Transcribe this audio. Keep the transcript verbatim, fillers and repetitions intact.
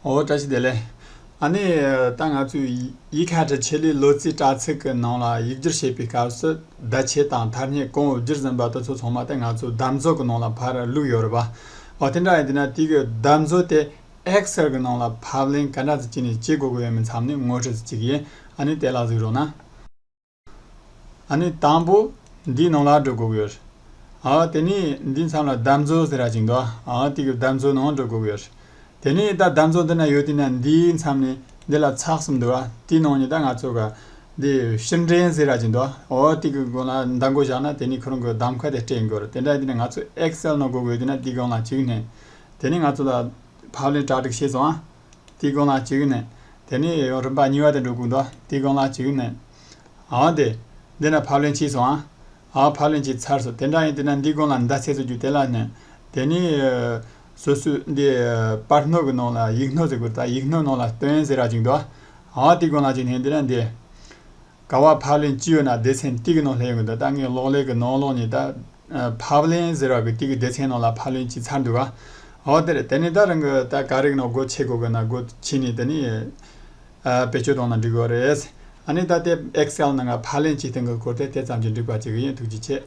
ཨོ་བཀྲ་ཤིས་བདེ་ལེགས། ཨ་ནི་ད་ང་ཚོས་ཡིག་ཁ་བྲལ་ཆེད་ལས་ལོ་ཙཱའི་དྲ་ཚིགས་ཀྱི་ནང་ལ་ཡིག་སྒྱུར་བྱེད་པའི་སྐབས་སུ་བརྡ་ཆད་དང་ཐ་སྙད་གང་བོ་བསྒྱུར་ཟིན་པ་དེ་ཚོ་ཚང་མ་དེ་ང་ཚོ་བརྡ་མཛོད་ཀྱི་ནང་ལ་ཕར་བླུགས་ཡོད་རེད་པ། ཨོ་དེ་འདྲ་ཡིན་དུས་ན་དེ་གི་བརྡ་མཛོད་དེ་Excel་གི་ནང་ལ་ཕབ་ལེན་ག་འདྲ་ཟིག་བྱས་ནས་བྱེད་དགོས་ཀྱི་ཡོད་མེད་མཚམས་ནས་ངོ་སྤྲོད་ཟིག་བྱེད་ཀྱི་ཡིན། ཨ་ནི་དེ་ལ་གཟིགས་རོགས་གནང་། ཨ་ནི་དང་པོ་འདིའི་ནང་ལ་འགྲོ་དགོས་ཀྱི་ཡོད། ཨ་དེ་ནས་འདིའི་མཚམས་ལ་བརྡ་མཛོད་ཟེར་ར་ཅིག་འདུག་ཨ་དེ་གི་བརྡ་མཛོད་ནང་འགྲོ་དགོས་ཀྱི་ཡོད། དེ་ནས་ད་བརྡ་མཛོད་འདི་ན་ཡོད་དུས་ན་འདིའི་མཚམས་ནས་འདི་ལ་ཚེག་གསུམ་འདུག་ཨ་དེའི་ནང་ནས་ད་ང་ཚོ་ག་འདི་ཕྱིར་འདྲེན་ཟེར་ར་ཅིག་འདུག་ཨོ་དེ་གི་སྒང་ལ་མདའ་མགོ་བཞག་ན་དེ་ནས་ཁོ་རང་གི་གདམ་ཁ་དེ་སྤྲད་དགོས་རེད། དེ་འདྲ་ཡིན་དུས་ན་ང་ཚོ་Excel་ནང་དགོས་དགོས་དུས་ན་དེའི་སྒང་ལ་གཅིག་ནས་དེ་ནས་ང་ཚོ་ལ་ཕབ་ལེན་གྲ་སྒྲིག་བྱས་སོང་ཨ། དེའི་སྒང་ལ་གཅིག་ནས། དེ་ནས་ཡང་རིམ་པ་གཉིས་པ་དེ་འགྲོ་དགོས་འདུག་དེའི་སྒང་ལ་གཅིག་ནས། ཨ་དེ། འདི་ན་ཕབ་ལེན་བྱས་སོང་ཨ། ཨ་ཕབ་ལེན་བྱས་ཚར་སོང་། དེ་འདྲ་ཡིན་དུས་ན་འདིའི་སྒང་ལ་མདའ་ཚེག་བཟོ་རྒྱུ་དེ་ལ་ནས། དེ་ནས། སོ་སོའི་འདི། པར་སྣོད་ཀྱི་ནང་ལ་ཡིག་སྣོད་ཟེར་དགོས་ད་ཡིག་སྣོད་ནང་ལ་སྟོན་ཟེར་ར་ཅིག་འདུག་ཨ་དེའི་སྒང་ལ་གཅིག་ནས་འདི་ན་འདི། ག་བ་ཕབ་ལེན་བྱས་ཡོད་ན་སྡེ་ཚན་དེ་གི་ནང་སླེབས་ཡོང་གི་འདུག་ད་ངས་གློག་ཀླད་ཀྱི་ནང་ལོགས་ནས་ད། ཕབ་ལེན་ཟེར་བ་གི་དེ་གི་སྡེ་ཚན་ནང་ལ་ཕབ་ལེན་བྱས་ཚར་འདུག་ག་ཨོ་དེ་རེད། དེ་ནས་ད་རང་གི་ད་ག་རེ་གི་ནང་སྒོ་ཕྱེ་དགོས་གི་ན་སྒོ་ཕྱེ་ནས་དེ་ནས། བེད་སྤྱོད་གཏོང་ན་འགྲིག་གི་རེད། ཨ་ནི་ད་དེ་Excel་ནང་ང་ཕབ་ལེན་བྱས་སྟངས་གི་སྐོར་དེ་དེ་ཙམ་གྱིས་འགྲིག་པ་བྱེད་གི་ཡིན། ཐུགས་རྗེ་ཆེ།